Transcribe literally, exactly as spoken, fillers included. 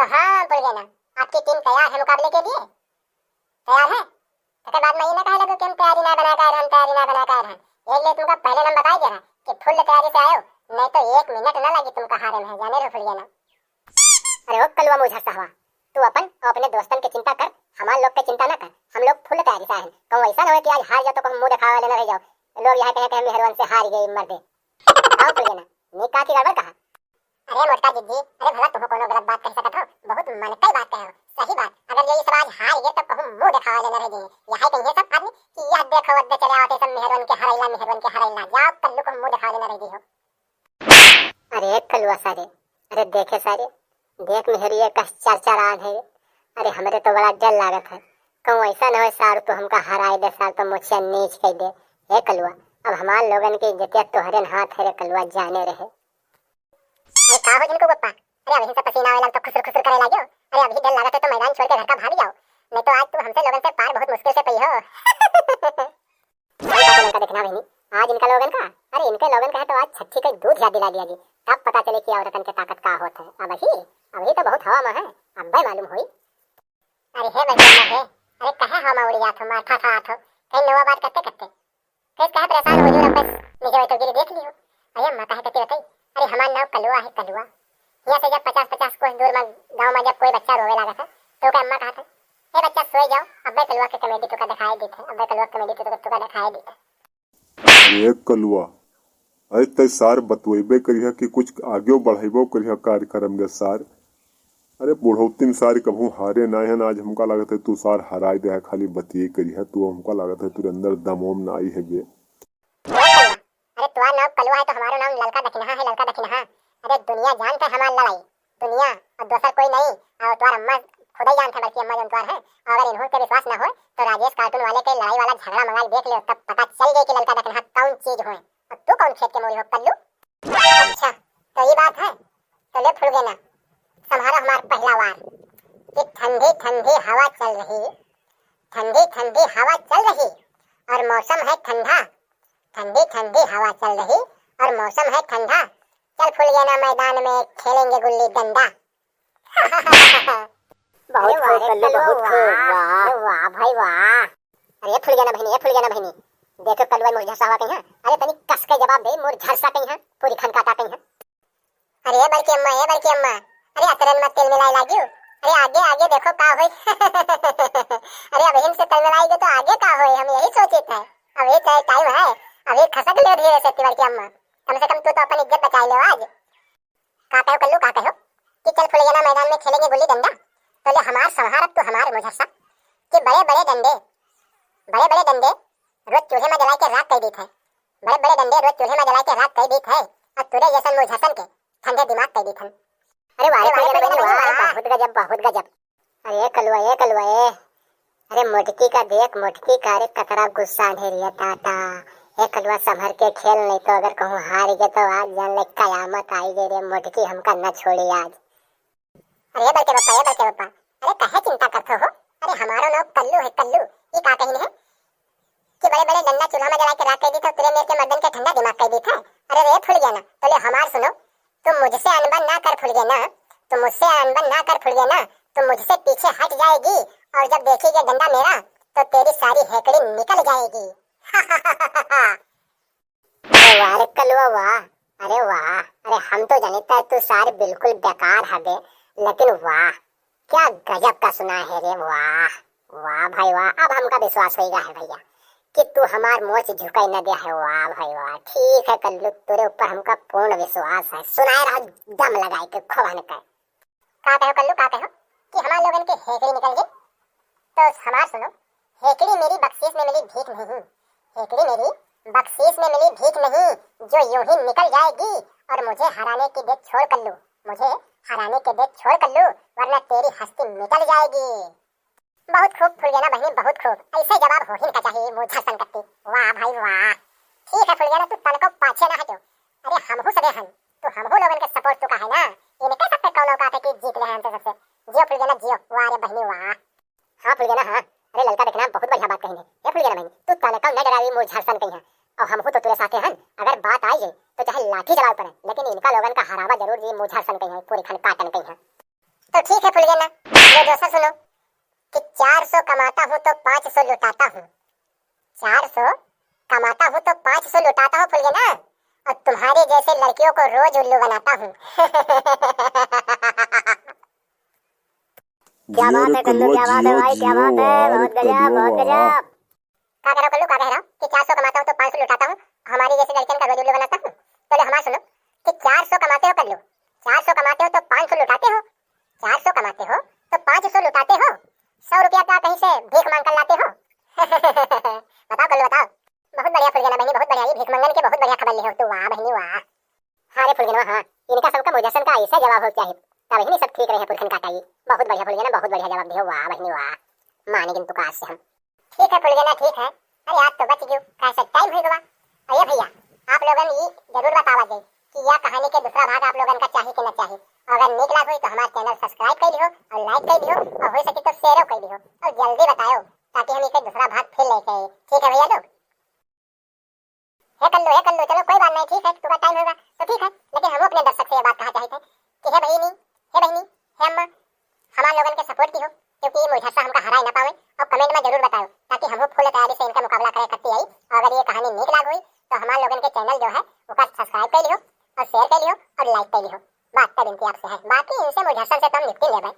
हाँ फुलगेना, आपकी टीम तैयार है मुकाबले के लिए? तैयार है? तकर बाद में ये ना कहे लगो कि हम तैयारी ना बना कर हम तैयारी ना बना कर हैं। यही लिए तुमका पहले हम बताई दे रहा कि फुल तैयारी से आयो, नहीं तो एक मिनट ना लगी तुमका हारे में, जाने रहो फुलगेना। अरे ओ कलुआ मुँह झरसा हुआ, तू अपन और अपने दोस्तन के चिंता कर, हमार लोग के चिंता ना कर, हम लोग फुल तैयारी से आए हैं। कहूँ ऐसा ना हो कि आज हार जाओ तो कहूँ मुँह दिखावे वाले ना रह जाओ, लोग यहाँ कहे कि हम मेहरवन से हार गए मर दे। आओ फुलगेना, नी का की गड़बड़ कहा? अरे मोटका जिज्जी, अरे भला तुम कोनो गलत बात कह सकत हो, बहुत मन कई बात कहे हो, सही बात। अगर ये सब आज हार गए तो कहूँ मुँह दिखावे वाले ना रह जाए। यहाँ कहीं सब आदमी कि यह देखो अद्दे चले आवते सब मेहरवन के हरैला, मेहरवन के हरैला, जाओ कल्लू को मुँह दिखावे वाले ना रह जाए हो। अरे कलुआ सारे, अरे देखे सारे, देख मेहरिया कस चार चार आन है। अरे हमरे तो बड़ा डर लागत है, कहूँ ऐसा न होए सार तू हमका हराए दे, सार तो मोछिया नीच कई दे। हे कलुआ, अब हमार लोगन के इज्जतिया तोहरे न हाथ है रे कलुआ, जाने रहे। अरे का हो झिनकू बप्पा, अरे अबहिन से पसीना आवे लाग तो खुसुर खुसुर करे लाग्यो। अरे अभी डर लागत है तो मैदान छोड़ के घर का भाग जाओ, नहीं तो आज तू हमसे लोगन से पार बहुत मुश्किल से पई हो। अरे का लंका देखना बहिनी, आज इनका लोगन का, अरे इनके लोगन का है तो आज छठी का दूध याद दिला दिया जी, तब पता चले कि औरतन के ताकत का होत है। अबही, अबही तो बहुत हवा में है, अब्बे मालूम होई। अरे हे बड़की अम्मा हे, अरे कहे हवा में उड़ी जात हो, माथा खात हो, कहीं नवा बात करते करते। कैसे कहे परेशान हो जो रब्बे, निजे तो गिरी देख लियो। अरे अम्मा कहे कती बताई, अरे हमार नाम कलुआ है, कलुआ। यहाँ से जब पचास पचास कोस दूर में गाँव में जब कोई बच्चा रोवे लागत है, तो ओके अम्मा कहत है, "ए बच्चा सोए जाओ, अब्बे कलुआ के कॉमेडी तुका दिखाई देत है, अब्बे कलुआ के कॉमेडी तुका, तुका दिखाई देत है।" अरे कलुआ, अरे तै सार बतुएबे करिहा कि कुछ आगे बढ़ेबो करिहा कार्यक्रम के सार। अरे बुढ़ौतिन सार कभू हारे ना हन, आज हमका लागत है तू सार हराए दे है, खाली बतिये करिहा तू, हमका लागत है तू अंदर दमोम ना आई है बे। अरे तुम्हारा नाम कलुआ है तो हमारा नाम ललका दखिनहा है, ललका दखिनहा। अरे दुनिया जानत है हमार लड़ाई, दुनिया और दोसर कोई नहीं। और तुम्हार अम्मा खुद ही जानत है, बड़की अम्मा जौन तुम्हार है। और अगर इन्हों के विश्वास ना होए तो राजेश कार्टून वाले के लड़ाई वाला झगड़ा मंगाई देख लियो, तब पता चल जाए कि ललका दखिनहा कौन चीज होए। और तू कौन खेत के मोरी हो कल्लू? अच्छा, तो ये बात है, तो ले फुलगेना, संभालो हमार पहला वार कि ठंडी ठंडी हवा चल रही, ठंडी ठंडी हवा चल रही और मौसम है ठंडा, ठंडी ठंडी हवा चल रही और मौसम है ठंडा। चल फुलगेना, मैदान में खेलेंगे गुल्ली डंडा। बहुत अरे वाह खूब रे कल्लू, कलवा, बहुत खूब, वाह, वाह। अरे वाह भाई वाह। अरे फुलगेना बहिनी, ए फुलगेना बहिनी, देखो कलवा मुरझरसा हुआ कहीं है। अरे तनी कस के जवाब दे, मुरझरसा कहीं है, पूरी खनकाटा कहीं है। अरे बड़की अम्मा, ए बड़की अम्मा, अरे असरन में तेल मिलाई लागियो। अरे आगे आगे देखो का होई। अरे अबहिन से तेल मिलाई गए तो आगे का होई, हम यही सोचे थे। अभी तो टाइम है, अभी खसक ले धीरे से बड़की अम्मा, कम से कम तू तो अपन इज्जत बचाई ले आज। का कहो कल्लू, का कहो कि चल फुलगेना मैदान में खेलेंगे गुल्ली डंडा, तो ले हमार संहार अब तू हमार मुझरसा कि बड़े बड़े डंडे, बड़े बड़े डंडे रोज चूल्हे में जलाए के राख कई देत है, बड़े बड़े डंडे रोज चूल्हे में जलाए के राख कई देत है, और तुरे जैसन मुझरसन के ठंडे दिमाग कई देत हन। अरे वाह रे अरे वाह रे फुलगेना, फुलगेना, वाह, वाह। बहुत गजब, बहुत गजब। अरे कलुआ, ए कलुआ, ए। अरे मोटकी का देख, मोटकी का, अरे कतरा गुस्सा है रे टाटा। ए कलुआ, संभर के खेल, नहीं तो अगर कहूँ हार गए तो आज जान ले कयामत आई गई रे मोटकी, हमका न छोड़ी आज। अरे बड़के बप्पा, ए बड़के बप्पा, अरे काहे चिंता करत हो? अरे हमारो नाम कल्लू है, कल्लू। ई का कहिन है? कि बड़े बड़े डंडा चूल्हा में जला के राख कई दीत है, तेरे मेर के मर्दन के ठंडा दिमाग कई दीत है। अरे रे फुलगेना, तो ले हमार सुनो, तुम मुझसे अनबन ना कर फुलगेना, तुम मुझसे अनबन ना कर फुलगेना, तुम मुझसे पीछे हट जाएगी और जब देखेगी डंडा मेरा तो तेरी सारी हेकड़ी निकल जाएगी। अरे वाह रे कलुआ वाह, अरे वाह, अरे हम तो जानित है तू सार बिल्कुल बेकार हबे, लेकिन वाह, क्या गजब का सुना है रे, वाह, वाह भाई वाह, अब हमका विश्वास होइगा है भैया कि तू हमार मोच झुकाई न दे है, वाह भाई वाह, ठीक है कल्लू, तेरे ऊपर हमका पूर्ण विश्वास है, सुनाए रहो दम लगाए के खूब हन के। का कहो कल्लू, का कहो कि हमार लोगन के हेकड़ी निकल गई? तो हमार सुनो, हेकड़ी मेरी बख्शीश में मिली भीख नहीं, हेकड़ी मेरी बख्शीश में मिली भीख नहीं, जो यूं ही निकल जाएगी। और मुझे हराने की डेट छोड़ कल्लू, मुझे हराने की डेट छोड़ कल्लू, वरना तेरी हस्ती मिटल जाएगी। बहुत खूब फुलगेना बहिनी, बहुत खूब। ऐसे जवाब होहिन का चाहिए मुझे संकत्ती। वाह भाई वाह। ठीक है फुलगेना, तू तनको पाछे ना हटो। अरे हमहू सदे हन, तो हमहू लोगन के सपोर्ट तो का है ना, इनके सब पे कौनो का है कि जीत ले हैं हमसे सबसे। जियो फुलगेना जियो, वाह रे बहिनी वाह। हाँ फुलगेना हाँ, अरे ललका देखना बहुत बढ़िया बात कही है। ए फुलगेना बहिनी, तू तनको न डरावी मुझे हरसन कही है, और हमहू तो तेरे साथे हन, अगर बात आई जाए तो चाहे लाठी चलावे पड़े, लेकिन इनका लोगन का हरावा जरूर जी मुझे हरसन कही है, पूरी खन काटन कही है। तो ठीक है फुलगेना, लो दोसर सुनो कि चार सौ कमाता हूँ तो पाँच सौ लुटाता हूँ। चार सौ कमाता हूँ तो पाँच सौ लुटाता हूँ फुलगेना, और तुम्हारे जैसे लड़कियों को रोज उल्लू बनाता हूँ। क्या बात है कल्लू, क्या बात है भाई, क्या बात है, बहुत गजब, बहुत गजब। का कह रहा हूँ कल्लू, का कह रहा हूँ कि चार सौ कमाता हूँ तो पाँच सौ लुटाता हूँ, हमारी जैसे लड़कियन का रोज उल्लू बनाता हूँ। तो लो हमार सुनो कि चार सौ कमाते हो कल्लू, चार सौ कमाते हो तो पाँच सौ लुटाते हो, चार सौ कमाते हो तो पाँच सौ लुटाते हो, सौ रुपया का कहीं से भीख मांग कर लाते हो। बताओ कल्लू, बताओ। बहुत बढ़िया फुलगेना बहनी, बहुत बढ़िया, ये भीख मंगन के बहुत बढ़िया खबर ले हो तू, वाह बहनी वाह। हाँ रे फुलगेना, हाँ, इनका सबका मुजस्सन का ऐसा जवाब हो चाहिए, तब ही सब ठीक रहे पुरखन का चाहिए। बहुत बढ़िया फुलगेना, बहुत बढ़िया जवाब दियो, वाह बहनी वाह, माने किंतु काश से हम। ठीक है फुलगेना, ठीक है। अरे आज तो बच गयो, कैसे टाइम हो गवा। अरे भैया, आप लोगन ये जरूर बतावा जाए कि यह कहानी के दूसरा भाग आप लोगन का चाहिए कि न चाहिए। अगर नीक लाग होई तो हमार चैनल सब्सक्राइब कर लियो और लाइक कर लियो और हो सके तो शेयरो कर लियो और जल्दी बताओ, ताकि हम इसे दूसरा भाग फिर लेके आए। ठीक है भैया लोग। हे कल्लू, हे कल्लू, चलो कोई बात नहीं, ठीक है, तुम्हारा टाइम होगा तो ठीक है, लेकिन हम अपने दर्शक से ये बात कहा चाहते हैं कि हे बहिनी, हे बहिनी, हे अम्मा, हमार लोगन के सपोर्ट की हो, क्योंकि ये मुझस्सा हमका हराए ना पावे, और कमेंट में जरूर बताओ, ताकि हम फुल तैयारी से इनका मुकाबला करे करती आई। और अगर ये कहानी नीक लाग हुई तो हमार लोगन के चैनल जो है उसका सब्सक्राइब कर लियो और शेयर कर लियो और लाइक कर लियो। बस तब इनकी आपसे है, बाकी इनसे मुझस्सन से तो हम निपटी ले भाई।